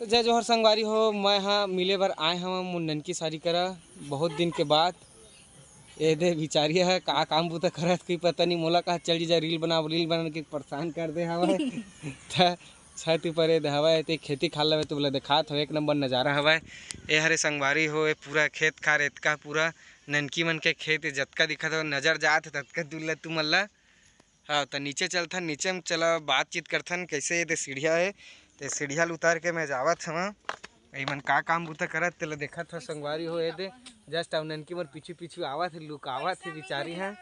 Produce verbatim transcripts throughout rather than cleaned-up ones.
तो जय जोहार संगवारी हो, मैं हा मिले बर आए हवं मोर ननकी सारी करा बहुत दिन के बाद। ए दे बिचारी ह का काम बुता करत, कोई पता नहीं। मोला कहा चल जीजा, रील बना, रील बना के परेशान कर दे हवय। त छत ऊपर ए दे हवय, ते खेती खार लवे तो बोला देखात हवय, एक नंबर नजारा हवय। ए हरे संगवारी हो, ए पूरा खेत खार एतका पूरा ननकी मन के खेत ए, जतका दिखत हवय नजर जात हे ततका दूर ले तुमन ला। हाँ, त नीचे चलथन, नीचे में चला बातचीत करथन, कैसे ये दे सीढ़िया है, ते सीढ़िया ल उतार के मैं जावत हवा। इमन का काम बुता करत तेला देखत हव संगवारी हो। ये दे जस्ट अब ननकी मोर पीछू पीछू आवत है, लुकावत है बिचारी है।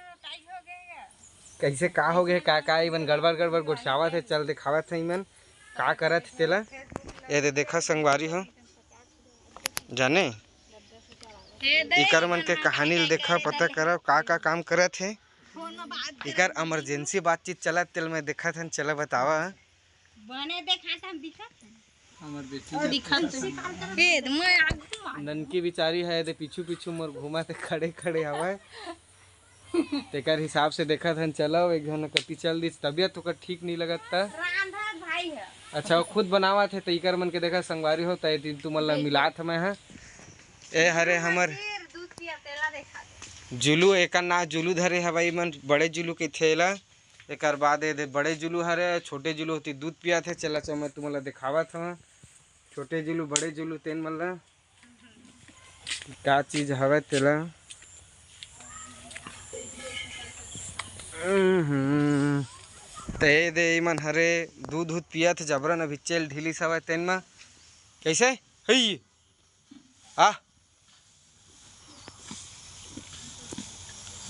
कैसे का हो गए, का का इमन गड़बड़ गड़बड़ गोठियावत है, चल दिखावत है इमन का करत है तेला। ये दे देखा संगवारी हो, जाने इकर मन के कहानी ल देखा, पता करा का का काम करत है। इकर इमरजेंसी बातचीत चलत तेल मैं देखत हन, चला बतावा। बने देखात हम दिखत हन। हमर बेटी और दिखत हन। ए, मैं आगू आ। ननकी बिचारी है, दे पीछू पीछू मोर घूमत हे, खड़े खड़े हवय। तेकर हिसाब से देखत हन, चलो एक झन कति चल दिस, तबियत ओकर ठीक नहीं लगत त। रांधत भाई है। अच्छा, वो खुद बनावत है, त इकर मन के देखा संगवारी हो, त ए दिन तुमन ला मिलात हमें है। ए हरे हमर फिर दूध पिया तेला देखा दे। जुलू, एकर ना जुलू धरे हवय मन, बड़े जुलू के थेला। एकर बाद ए दे बड़े जुलू हरे, छोटे जुलू होती दूध पियाथे। चला चल मैं तुमन ला देखावत हवं, छोटे जुलू बड़े जुलू तेन मन ला का चीज हवय तेला। हम्म, ते ए दे इमन हरे दूध दूध पियत जबरन, अभी चेल ढीलिस हवय तेन म। कैसे हई? आ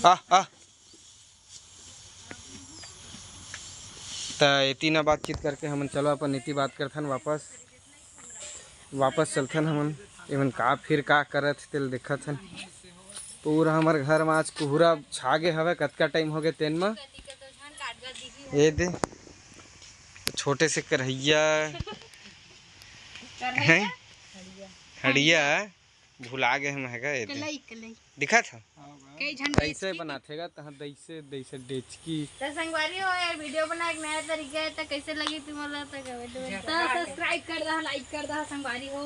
आ आ। त एती ना बातचीत करके हमन चलो अपन नीति बात करथन वापस। वापस चलथन हमन। एमन का फिर का करत हे तेल देखत हन। पूरा हमर घर म आज कुहरा छागे हवय, कतका टाइम होगे तेन म। ए दे छोटे से करहैया हैं? हड़िया भुला गे हम, हेगा ए दे। कलई, कलई। दिखत ह? कई झन कैसे डेचकी बनाथे गा तहाँ दैसे, दैसे डेचकी। त संगवारी हो, ये वीडियो बनाए के नया तरीका है, त कैसे लगी तुमन ला त कमेंट में। त सब्सक्राइब कर दहा, लाइक कर दहा संगवारी हो।